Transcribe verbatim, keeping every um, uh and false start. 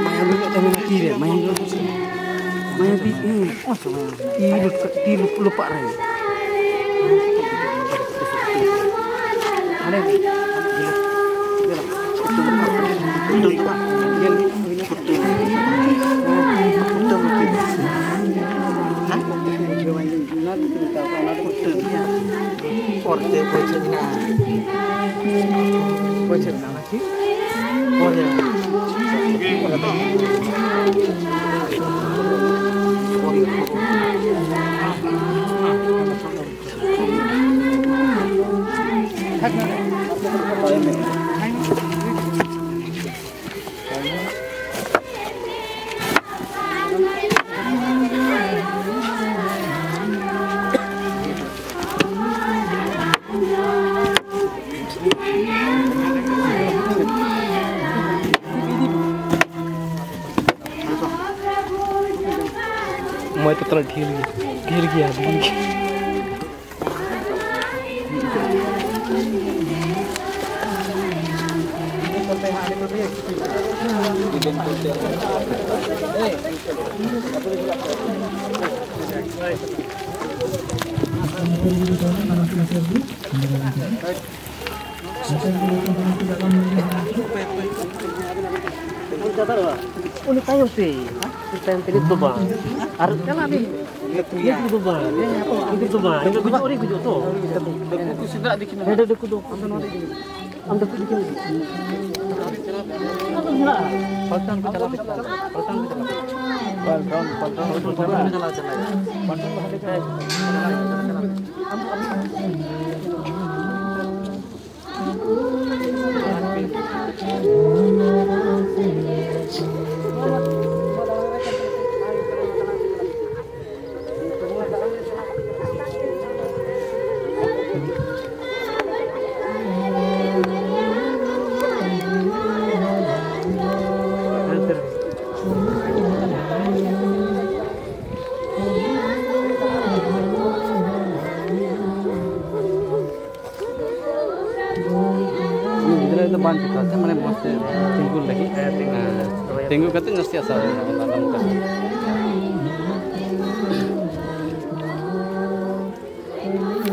ᱢᱟᱭᱟᱝ ᱧᱚᱜ ᱛᱟᱦᱮᱱᱟ ᱛᱤᱨᱮ, ᱢᱟᱭᱟᱝ ᱧᱚᱜ ᱛᱟᱦᱮᱱᱟ᱾ ᱢᱟᱭᱟᱝ ᱛᱤ, ᱦᱮᱸ, ᱛᱤ ᱞᱩᱯ-, ᱛᱤ ᱞᱩᱯ-, ᱞᱚᱯᱟᱜ ᱨᱮ᱾ ᱦᱟᱸᱰᱮ᱾ ᱠᱩᱴᱟᱹᱢ ᱫᱚ ᱵᱟᱝ, ᱧᱮᱞ ᱢᱮ, ᱠᱩᱴᱟᱹᱢ᱾ ᱠᱩᱴᱟᱹᱢ ᱫᱚ ᱪᱮᱫ? ᱦᱮᱸ? ᱚᱱᱟ ᱫᱚ ᱪᱮᱫ ᱢᱮᱛᱟᱜ ᱠᱚᱣᱟ? ᱚᱱᱟ ᱫᱚ ᱠᱩᱴᱟᱹᱢ᱾ ᱯᱚᱨᱮᱛᱮ ᱚᱠᱚᱭ ᱪᱮᱫ ᱢᱮᱱᱟᱜᱼᱟ? ᱚᱠᱚᱭ ᱪᱮᱫ ᱢᱮᱱᱟᱜᱼᱟ? ᱚᱱᱟ ᱠᱤ? ᱯᱚᱨᱮ᱾ ᱢᱚᱡᱽ ᱛᱮ ᱛᱟᱞᱟ ᱰᱷᱮᱨ ᱜᱮ, ᱰᱷᱮᱨ ᱜᱮᱭᱟ, ᱰᱷᱮᱨ ᱜᱮᱭᱟ᱾ ᱩᱱᱤ ᱛᱟᱭᱚᱢ ᱛᱮ, ᱩᱱᱤ ᱛᱟᱭᱚᱢ ᱛᱮ, ᱱᱤᱛ ᱫᱚ ᱵᱟᱝ᱾ ᱟᱨ ᱱᱤᱛ ᱫᱚ ᱵᱟᱝ, ᱱᱤᱛ ᱫᱚ ᱵᱟᱝ᱾ ᱱᱤᱛ ᱫᱚ ᱜᱩᱡᱩᱜ, ᱟᱹᱣᱨᱤ ᱜᱩᱡᱩᱜ ᱛᱚ᱾ ᱦᱮᱸ, ᱱᱤᱛ ᱫᱚ ᱟᱢ ᱫᱚ ᱠᱩᱞᱤ ᱠᱮᱢ᱾ ᱟᱫᱚ ᱢᱮᱱᱟᱜᱼᱟ᱾ ᱯᱟᱞᱴᱟᱣ ᱠᱚ ᱪᱟᱞᱟᱣ ᱠᱮᱫᱟ᱾ ᱯᱟᱞᱴᱟᱣ ᱠᱚ ᱪᱟᱞᱟᱣ ᱠᱮᱫᱟ᱾ ᱯᱟᱞᱴᱟᱣ, ᱯᱟᱞᱴᱟᱣ ᱠᱚ ᱪᱟᱞᱟᱣ ᱠᱮᱫᱟ᱾ ᱯᱟᱞᱴᱟᱣ ᱠᱚ ᱪᱟᱞᱟᱣ ᱠᱮᱫᱟ᱾ ᱫᱚ ᱵᱟᱝ ᱪᱤᱠᱟᱹᱜᱼᱟ, ᱢᱟᱱᱮ ᱢᱚᱡᱽ ᱛᱮ ᱛᱤᱸᱜᱩ ᱞᱟᱹᱜᱤᱫ᱾ ᱦᱮᱸ, ᱛᱤᱸᱜᱩ᱾ ᱦᱮᱸ᱾ ᱛᱤᱸᱜᱩ ᱠᱟᱛᱮ ᱱᱟᱥᱮᱭᱟᱜ ᱥᱟᱵ ᱦᱩᱭᱩᱜᱼᱟ, ᱚᱱᱟ ᱫᱚ ᱱᱚᱝᱠᱟ᱾